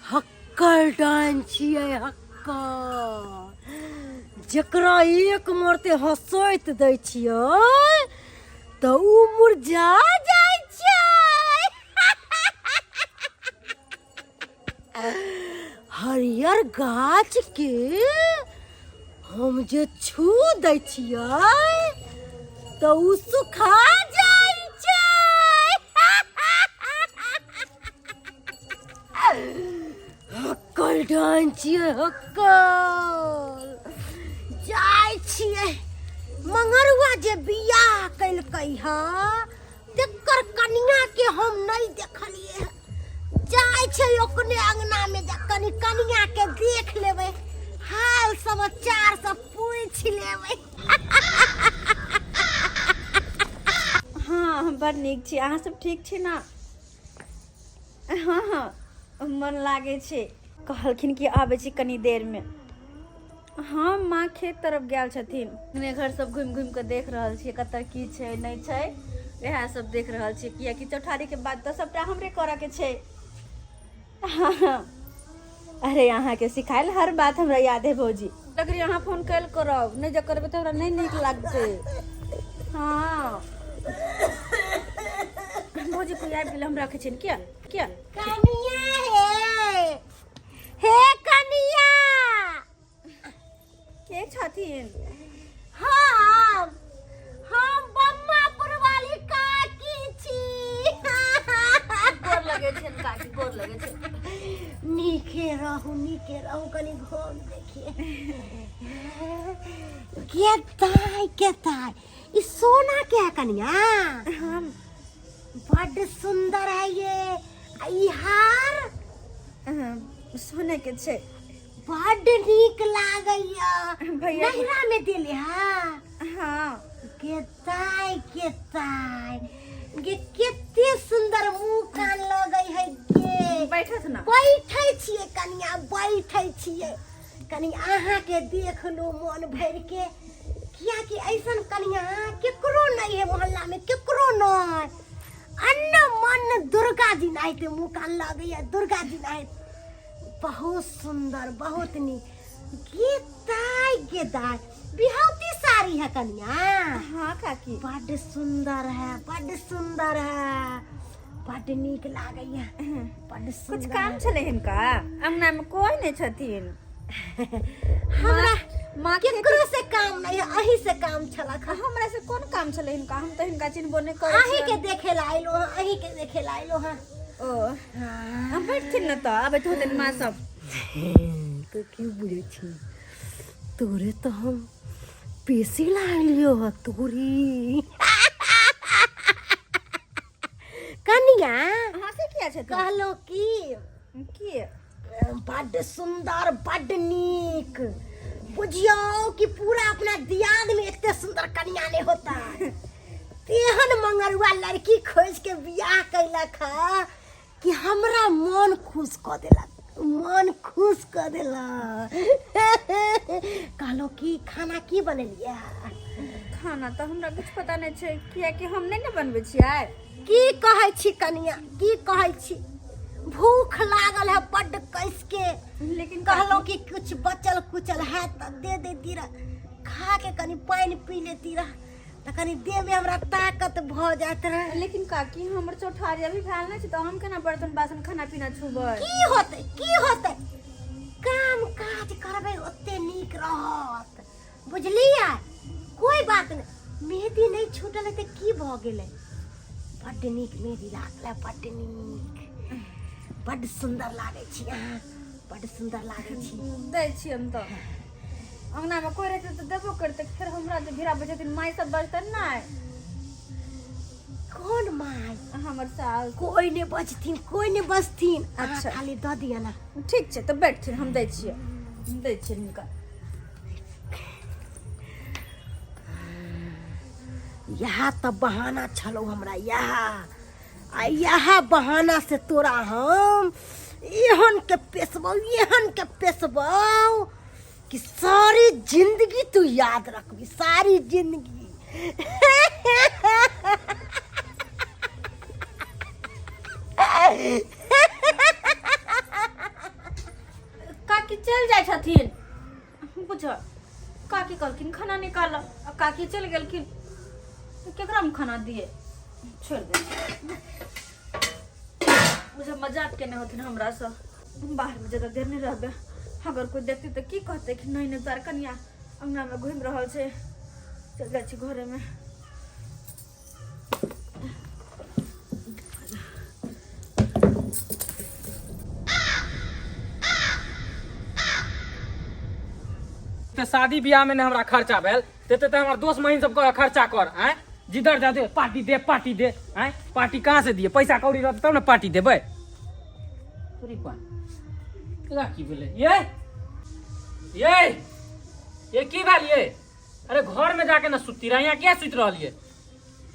हक्कल डाइन छियै हक्कल जकरा एक मरते हंसैत दै छियै तऽ उ मुरझा जाइ छै। हरियर गाछ के हम जे छू दै छियै तऽ उ सुखा जाइ छै। हक्कल डाइन छियै हक्कल। जाइ छियै मंगरुआ जे बियाह केलकै हँ तेकर कनिया के हम नहि देखलियै हँ। जाइ छै ओकने अंगना में जा कनि कनिया के देख लेबै, हाल समाचार सब पूछि लेबै। हँ, हम बड़ नीक छी, अहाँ सब ठीक छी ने? हँ हँ, मन लागै छै। कहलखिन कि आबै छी कनी देरमे। हँ, माँ खेत तरफ गेल छथिन। अपने घर सब घुमि घुमि कऽ देख रहल छियै, कतऽ की छै नहि छै, इएह सब देख रहल छियै, कियाकि चौठारीके बाद तऽ सबटा हमरे करऽके छै। हँ हँ, अरे अहाँके सिखायल हर बात हमरा याद है भौजी। अगर अहाँ फोन कयल करब, नहि जे करबै तऽ हमरा नहि नीक लागतै। हँ भौजी, कोइ आबि गेलै, हम रखै छियनि। किया किया? कनिया हे, हे कनिया। के छथिन? हम बम्मापुर वाली काकी छी। गोर लगै छै काकी, गोर लगै छै। नीके रहू, नीके रहू। कनि घूम देखिए। के ताय, के ताय, ई सोना के है कनिया? हम। बड सुंदर है ये। आ ई हार? सोने के छै। बड नीक लागैया। भैया नहिरा में देले? हाँ। हाँ। के ताय, के ताय गे, कते सुंदर मुंह कान लगै है गे। बैठत ना। बैठै छियै कनिया, बैठै छियै। कनि अहाँके देख लू मन भरि के, कियाकि ऐसन कनिया केकरो नहीं है मोहल्ला में, केकरो नहीं। अन्न मन दुर्गा जी नाहिते मुँह कान लगैया, दुर्गा जी नाहित। बहुत सुंदर, बहुत नीक। गे ताय, गे दाय, बिहौती साड़ी है कनिया? हाँ काकी। बड सुंदर है, बड सुंदर है, बड नीक लागैया, बड कुछ सुंदर। काम छलै हिनका? अंगना में कोई नहीं छथिन। हमरा माँ के केकरो से काम नहीं है, अही से काम छलक हँ। हमरा से कोन काम छलै हिनका? हम तऽ हिनका चिन्हबो नहि करै अही के छियनि। देखे ला आइलो हँ, अही के देखे ला आइलो हँ। ओ। हाँ। हम बैठथिन ने तऽ आबैत होतनि माँ सब। तो की बुझै छी, तोरे तऽ हम पेशी लालियो ह तोरी कनिया। हँसै किया छथिन? कहलो की की? बड्ड सुंदर, बड्ड नीक। बुझियौ कि पूरा अपना दियाद में एते सुंदर कनिया नहीं होता। तेहन मंगरुआ लड़की खोज के बियाह कैलक ह कि हमरा मन खुश कऽ देलक, मन खुश कऽ देलक। कहलो कि खाना की बनेलियै? खाना तऽ हमरा किछु पता नहि छै, कियाकि हम नहि ने बनबै छियै। की कहै छी कनिया, की कहै छी? भूख लागल है बड्ड कस के। लेकिन कहलहुँ कि कुछ बचल कुचल है तऽ दे देती रह, खा के कनि पानि पी लेती रह तऽ कनि देह में हमरा ताकत भऽ जाइत रहे। लेकिन काकी, हमर चौठारी अभी भेल नहि छै, तऽ हम केना बर्तन बासन खाना पीना छुबै? की होतै, की होतै? काम काज करबै ओते नीक रहत, बुझलियै? कोई बात नहि। मेहदी नहि छूटल है तऽ की भऽ गेलै? बड्ड नीक मेहदी लागल है, बड्ड नीक, बड्ड सुन्दर लागै छी अहाँ, बड्ड सुन्दर लागै छी। दै छियै हम तऽ। अंगनामे कोइ रहतै तऽ देबो करतै, फेर हमरा जे भिड़ा छथिन, माय सब बजतै नहि? कोन माय? हमर सास। कोई नहि बजथिन, कोई नहि बजथिन। अहाँ अच्छा। खाली दऽ दिअ ने। ठीक छै, तऽ बैठथिन, हम दै छियै, दै छियै हिनका। इएह तऽ बहाना छलौ हमरा इएह, आ इएह बहाना से तोरा हम एहन के पेशबौ, एहन के पेशबौ कि सारी जिंदगी तू याद रखबी, सारी जिंदगी। काकी चलि जाइ छथिन। बुझ, काकी कहलखिन खाना निकाल आ काकी चलि गेलखिन, तऽ केकरा हम खाना दिए? छोड़ि दे। बुझ, मजाक केने होथिन हमरासँ। बाहरमे ज्यादा देर नहि रहबै, अगर कोइ देखतै तऽ की कहतै कि नहि नहि तार कनिया अङ्गनामे घुमि रहल छै। चलि जाइ छी घरेमे। ते शादी बियाह में ने हमरा खर्चा भेल ते ते हमर दोस्त महीन सब कहे खर्चा कर। आँय, जिधर जा दे पार्टी दे, पार्टी दे। आँय, पार्टी कहाँ से दिए? पैसा कौड़ी रहतै तब ने पार्टी देबै। तोरी बा, एकरा की भेलै? ये ये ये की भेल ये? अरे घर में जाके ना सुती रहा, यहाँ क्या सुति रहल ये?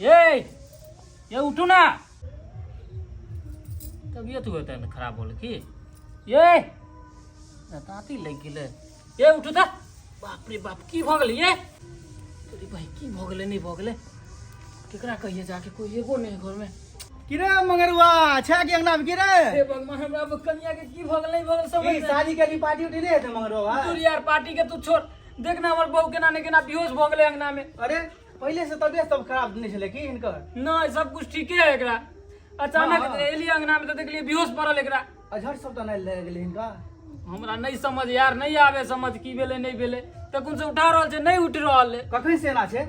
ये ये उठू ना, तबियत हुए तहन खराब होल की? ये ताती लग गेलै। ये उठू त, बाप रे बाप, की भऽ गेलै ये? तोरी भाई, की भऽ गेलै नहि भऽ गेलै? केकरा कहिए जाके? कोई एगो नहीं घर में। की रे मंगरुआ, छै कि अंगना में की रे? हे भगवान, हमरा कनिया के की भऽ गेलै नहि भऽ गेल समझ की नहि। शादी के लिए पार्टी उटी नहीं हेतै मंगरुआ? तू यार पार्टी के तू छोड़, देख ना हमर बहू केना ने केना बेहोश भऽ गेलै अंगना में। अरे पहिले से तबियत सब खराब नहीं छलै की हिनकर? नहीं, सब कुछ ठीके है एकरा। अचानक हाँ। एलियै अंगना में तो देखलियै बेहोश पड़ल एकरा। अजहर सब तऽ नहि लागि गेलै हिनका? हमरा नहीं समझ यार, नहीं आवे समझ की भेलै नहीं भेलै। तखन से उठा रहल छै, नहीं उठि रहल है। कखन से एना छै?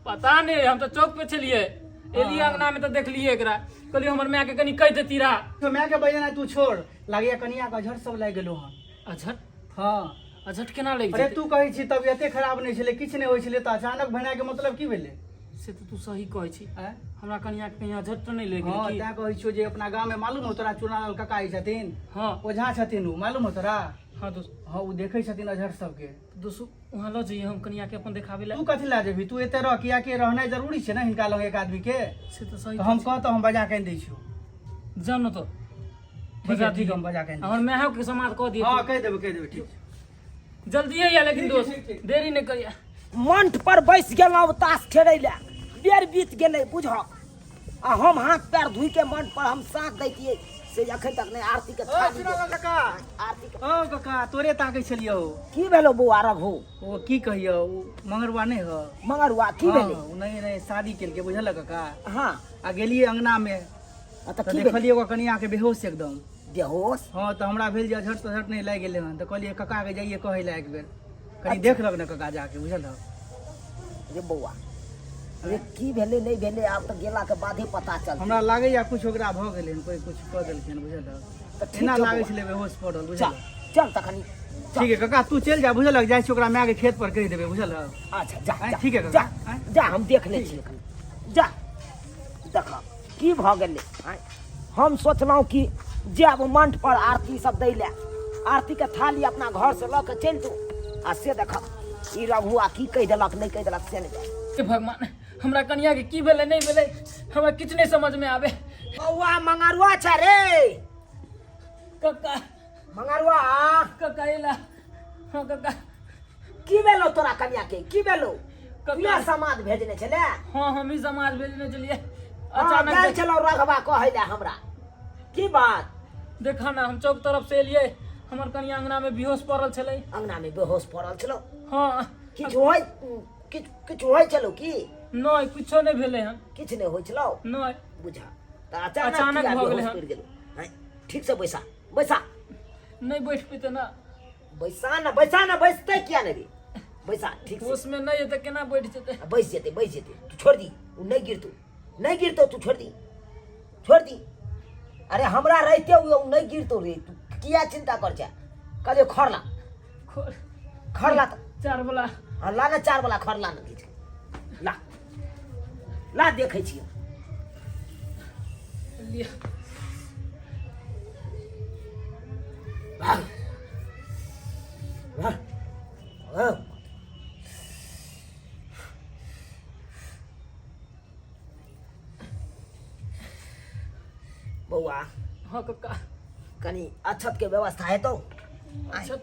पता नहीं, हम तो चौक पे छलियै, एलियै अंगना में तो देखलियै एकरा। कहलियै हमर माय के कनी कहि देती रहा। तो माय के बजना तू छोड़, लागैया कनिया के अजहर सब लागि गेलो हन। अजहर? हाँ। अजहर केना लागि अरे जेतै? तू कहै छी तबियते खराब नहि छलै, किछु नहि होइ छलै, तऽ अचानक भेनाइ के मतलब की भेलै? से तऽ तू सही कहै छी। आँय? हमरा कनिया के कहीं अजहर तऽ नहि लागि हाँ गेल की? तैं कहै छियौ जे अपना गाँव में मालूम हो तोरा चुनालाल काका जे छथिन? हाँ। ओझा छथिन ओ, मालूम हो तोरा? हाँ दोस्त। हाँ, ओ देखै छथिन अजहर सबके। दोस्त, वहाँ लऽ जइए हम कनिया के अपन देखाबै लए। तू कथी लए जेबही? तू एते रह, कियाकि रहनाइ जरूरी छै ने हिनका लग एक आदमी के। से तऽ सही। तऽ हम कहतौ, हम बजा के आनि दै छियौ। जाउ ने तऽ। ठीक बजा है, ठीक दिहे। है, हम बजा के आनि दै हमर मायो के समाद कऽ दिहे। हाँ, कहि देबै, कहि देबै, ठीक छै। जल्दी आइया लेकिन ठीक है, दोस्त, ठीक, ठीक। देरी नहि करिया। मंठ पर बैस गेलहुँ ताश खेलै लए, बेर बीत गेलै बुझह। आ हम हाथ पैर धोइ के मंठ पर हम साथ दैतियै, से अखन तक नहि आरती के ओ थाली चुनाव काका। आरती के। ओ काका, तोरे ताकै छलियौ। की भेलो बौआ रघु? ओ की कहियौ, ओ मंगरुआ नहि ह? मंगरुआ की भेलै? हाँ, ओ नहि नहि शादी केलकै, बुझल काका? हाँ। आ गेलियै अंगना में आ तऽ तऽ की भेलै? देखलियै ओकर कनिया के बेहोश एकदम। बेहोश? हाँ, तऽ हमरा भेल जे अझट तझट नहि लागि गेलै हन, तऽ कहलियै काका के जाइए कहै लए, एक बेर कनि देख लग ने काका जाके, बुझल हौ? रे बौआ रे, की भेलै नहि भेलै आब तऽ गेला के बादे पता चलतै। हमरा लागैया कुछ ओकरा भऽ गेलै हन, कोइ कुछ कऽ देलखिन, बुझल हौ? तऽ ठीक एना छौ लागै बौआ। छलै बेहोश पड़ल, बुझल चल हौ? चल तखनी चल। ठीक है काका, तू चलि जा, बुझल हौ? जाइ छी ओकरा माय के खेत पर कहि देबै, बुझल हौ? अच्छा जा। आँय, जा। ठीक है काका, जा। आँय। जा, हम देख लै छियै एखन। जा देख की भऽ गेलै। आँय, हम सोचलहुँ कि जायब मंठ पर आरती सब दै लए, आरतीके थाली अपना घरसँ लऽ कऽ चलि तू, आ से देख ई रघुआ की कहि देलक नहि कहि देलक से नहि जानि। हे भगवान, हमरा कनिया के की भेलै नहि भेलै हमरा किछु नहि समझ में आवे। बौआ मंगरुआ छै रे। कक्का। मंगरुआ। कक्का एला। हाँ कक्का। की भेलो तोरा कनिया के? की भेलो? कक्का। किया समाज भेजने छले? हाँ, हम ही समाज भेजने छलियै। हाँ, अचानक गेल छलहुँ रघवा कहै लए हमरा, की बात? देखा ना, हम चौक तरफ से एलियै, हमर कनिया अंगना में बेहोश पड़ल छलै। अंगना में बेहोश पड़ल छलौ? हाँ। किछु होइ किछु किछु होइ छलौ की? नहि, किछो नहि भेलै हन। किछु नहि होइ छलौ? नहि। बुझा तऽ अचानक अचानक किया भऽ गेलै बेहोश हन। पड़ि गेलौ? हैं, ठीक से बैसा, बैसा। नहि बैठ पेतै ना। बैसा ना, बैसा ना, बैसतै किया नहि रे? बैसा ठीक से। होश में नहि हेतै, केना बैठ जेतै? आ, बैस जेतै, बैस जेतै, तू छोड़ दी, ओ नहि गिरतौ, नहि गिरतौ, तू छोड़ दी, छोड़ दी। अरे हमरा रहिते हुए ओ नहि गिरतौ रे, तू किया चिंता कर छै? कहलियौ खर ला। खोल। खर ला तऽ। चार वाला। हाँ, ला ना चार वाला खर ला ना, घीच के ला, ला, देखै छियौ। लिअ। वाह वाह। बौआ। हाँ कक्का। कनि अक्षत के व्यवस्था हेतौ? अक्षत?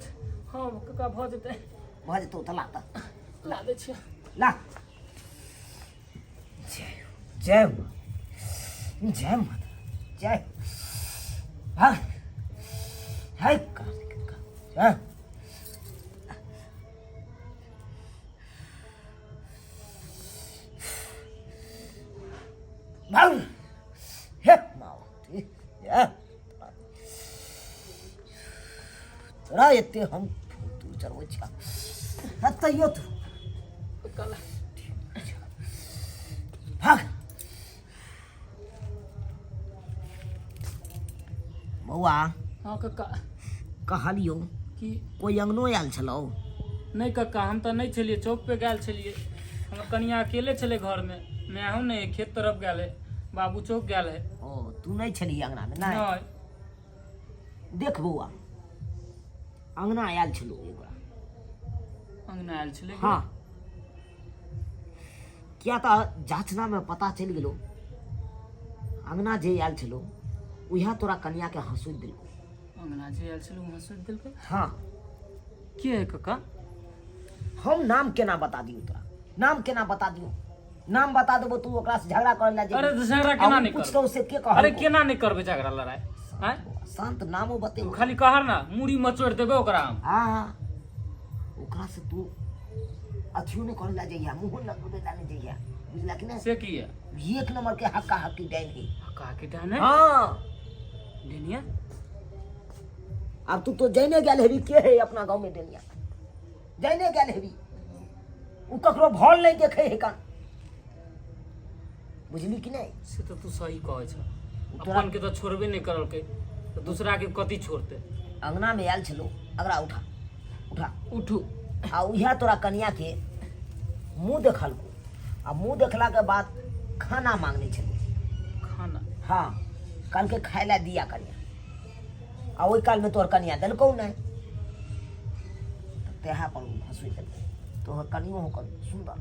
हाँ कक्का, भऽ जेतै। भऽ जेतौ तऽ ला तऽ ला दै छियै। ला। जय हो, जय माँ, जय माता, जय हाँ है कार्तिक का जय। भाग हे माँ, जय तोरा। एते हम फूल तूल चढ़बै छियै आ तैयो तू भाग। बौआ। हँ कक्का। कहलियौ की? कोइ अंगनो आयल छलौ? नहि कक्का, हम तऽ नहि छलियै, चौक पे गेल छलियै। हमर कनिया अकेले छलै घरमे, मायहो नहि है, खेत तरफ गेल है, बाबू चौक गेल है। ओ तू नहि छलही अंगनामे? नहि। नहि। देख बौआ, अंगना आयल छलौ ओकरा। अंगना आयल छलै? हँ, किया तऽ जाचनामे पता चलि गेलो, अंगना जे आयल छलौ उएह तोरा कनियाके हँसोति देलकौ। अंगना जे आयल छलै ओ हँसोति देलकै? हँ। के है कक्का? हम नाम केना बता दियौ तोरा? नाम केना बता दियौ? नाम बता देबो तू ओकरा से झगड़ा करे ला जेबही। अरे तऽ झगड़ा केना आ उ नहि पूछतौ करबै? से के कहलकौ? अरे केना नहि करबै झगड़ा लड़ाई आँय? शांत, नामो तू बतेबो। खाली कहर ना, मूड़ी मचोड़ि देबै ओकरा हम। हाँ, ओकरा से तू अथियो नहि करे ला जइहा, मुँहो लगबे ला नहि जइहा, बुझला कि नहि? से की है? एक नंबर के हक्का हक्की डाइन है। हक्का हक्की डाइन है? हाँ। डेनिया? अब तू तो जैने गेल हेबी के है अपना गाँव में डेनिया, जैने गेल हेबी। उ ककरो भल नहीं देखे है कान, बुझली कि नहीं? से तऽ तू सही कहै छ। तोरा- अपन के तऽ छोड़बे नहि करलकै तऽ दूसरा के कथी छोड़तै? अंगना में आयल छलो, अगरा उठा उठा। उठू। आ उएह तोरा कनिया के मुँह देखलको आ मुँह देखला के बाद खाना मांगने छलो। खाना? हाँ, कहलकै खाय ला दिया कनिया, आ ओहि कालमे तोहर कनिया देलकौ नहि, तऽ तेहा पर ओ हँसुइ देलकै। तोहर कनियो होकर सुन्दर,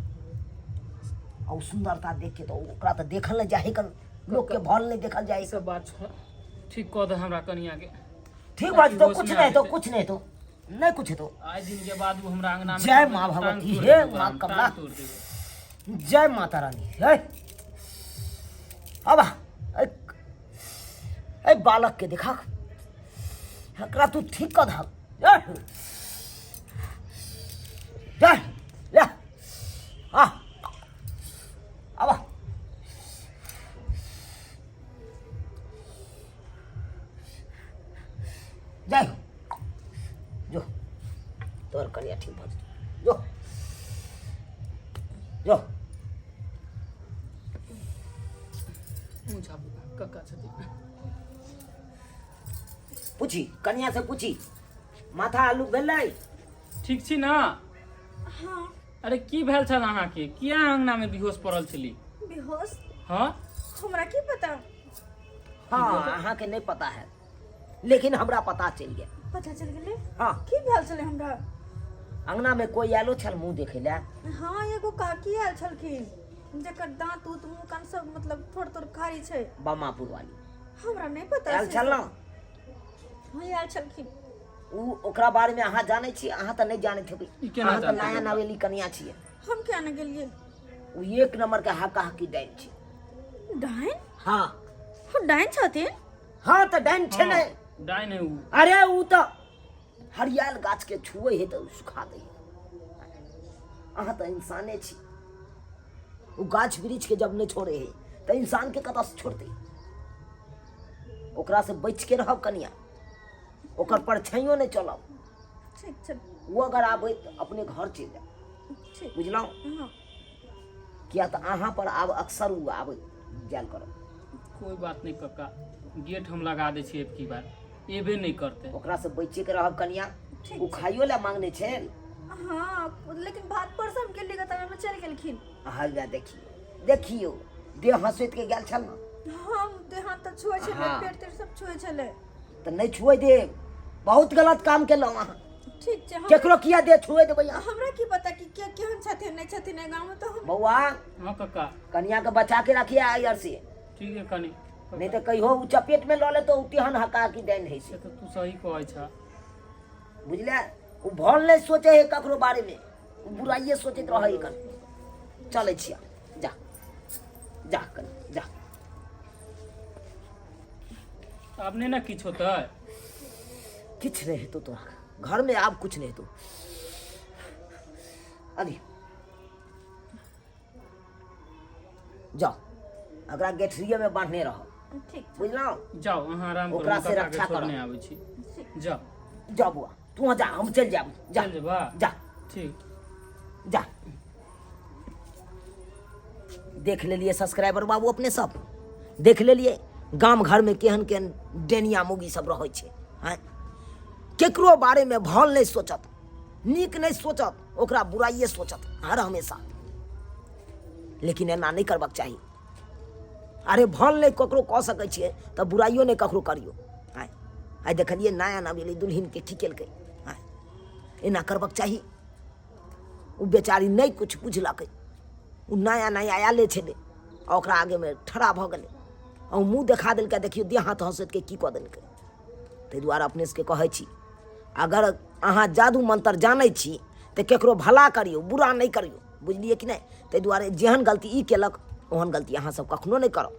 आ ओ सुन्दरता देख के तऽ ओकरा तऽ देखल नहि जाइ कन, लोकके भल नहि देखल जाइ। ई सब बात छोड़, ठीक कऽ दे हमरा कनिया के। ठीक बात तो होश कुछ में नहीं तो आबि जेतै। कुछ नहीं तो नहीं कुछ तो। आइ दिन के बाद ओ हमरा अंगना में जय माँ टांग भगवती, तोड़ि हे देबै माँ हम, कमला। टांग तोड़ि देबै। जय माता रानी। हे अब ए बालक के देखा, एकरा तू ठीक कऽ दहक। जय जय ले आ अब। जय हो, जो तोहर कनिया ठीक भऽ जेतौ, जो जो। मुँह झापू, कक्का छथिन। पूछी कनिया से, पूछी माथा आलू भेलै? ठीक छी ना? हाँ। अरे की भेल छल अहाँके? किया अंगना में बेहोश पड़ल छली? बेहोश? हाँ। हमरा की पता। हाँ, अहाँके नहि पता है, लेकिन हमरा पता चलि गेल। पता चल गेलै? हाँ। की भेल छलै हमरा? अंगना में कोई आयलो छल मुँह देखै लए? हाँ, एगो काकी आयल छलखिन जकर दांत उत मुँह कान सब मतलब थोड़ थोड़ खारी छै। बमापुर वाली? हमरा नहि पता। आयल से छल ना? हाँ, आयल छलखिन। उ ओकरा बारे में अहाँ जानै छी? अहाँ तऽ नहि जानैत हेबै। ई केना अहाँ तऽ जानतै? नया नवेली कनिया छियै। हम किया नहि गेलियै? उ एक नंबर के हक्का हक्की डाइन छै। डाइन? हाँ। ओ डाइन छथिन? हाँ, तऽ डाइन छै ने। डाइन है उ। अरे उ तऽ हरियाल गाछ के छुए है तऽ सुखा दै है। अहाँ तऽ इंसाने छी, उ गाछ वृक्ष के जब नहि छोड़े है तऽ इंसान के कतऽ से छोड़तै? ओकरा से बच के रहब कनिया, ओकर परछाइयो नहि चलब। ठीक छै। ओ अगर आबै तऽ अपने घर चलि जाउ। ठीक। बुझलहुँ? हाँ। किया तऽ अहाँ पर आब अक्सर ओ आबै जायल करब। कोई बात नहीं कक्का, गेट हम लगा दै छियै, की बार एबे नहीं करते। ओकरा से बचे के रहब कनिया। ठीक। ओ खाइयो लए मांगने छै? हाँ, लेकिन भात पर से हम गेली तब में चलि गेलखिन। हल्ला देखियौ देखियौ, देह हँसैत के गेल छल ने? हम देह हाथ तऽ छुए छलै। हाँ। पेट तेट सब छुए छलै। तऽ नहि छुए देब, बहुत गलत काम केलहुँ अहाँ। ठीक छै, हम केकरो किया देह छुए देबै अहाँ? हमरा की पता कि के केहन छथिन नहि छथिन एहि गाँवमे तऽ हम बौआ। हाँ कक्का। कनिया के बचा के रखिए आई आर से। ठीक है कनी। नहीं तऽ कहियो उ चपेट में लऽ लेतो, उ तेहन हका की डाइन है से से। तऽ तू सही कहै छ। बुझले? ओ भल नहि सोचै है ककरो बारेमे, ओ बुराइए सोचैत रहै है। कन चलै छियै, जा जा कनि जा। आब नहि ने किछु होतै? किछु नहि हेतौ तोरा घरमे, आब किछु नहि हेतौ। अभी जाओ, एकरा गेठरिएमे बान्हने रह। ठीक। बुझलहुँ? जाउ, अहाँ आराम करू। ओकरा हम से काकाके रक्षा छोड़ने करब। आबै छी, जाउ। जा बुआ, तू जा, हम चलि जायब, जा। चलि जेबा? जा। ठीक। जा। देख लेलिए सब्सक्राइबर बाबू, अपने सब देख लेलिए गाम घरमे केहन केहन डेनिया मुगी सब रहै छै। आँय, केकरो बारेमे भल नहि सोचत, नीक नहि सोचत, ओकरा बुराइए सोचत हर हमेशा। लेकिन एना नहि करबाक चाही। अरे, भल नहि ककरो कऽ सकै छियै तऽ बुराइयो नहि ककरो करियौ। आँय, आइ देखलियै नया नवेली दुल्हिनके की केलकै। आँय, एना करबाक चाही? ओ बेचारी नहि किछु बुझलकै, ओ नया नया आयले छलै आ ओकरा आगेमे ठड़ा भऽ गेलै आ ओ मुँह देखा देलकै। देखियौ, देह हाथ हँसैतके की कऽ देलकै। ताहि दुआरे अपने सबके कहै छी, अगर अहाँ जादू मंत्र जानै छी तऽ केकरो भला करियौ, बुरा नहि करियौ। बुझलियै कि नहि? ताहि दुआरे जेहन गलती ई केलक, ओहन गलती अहाँ सब कखनो नहि करब।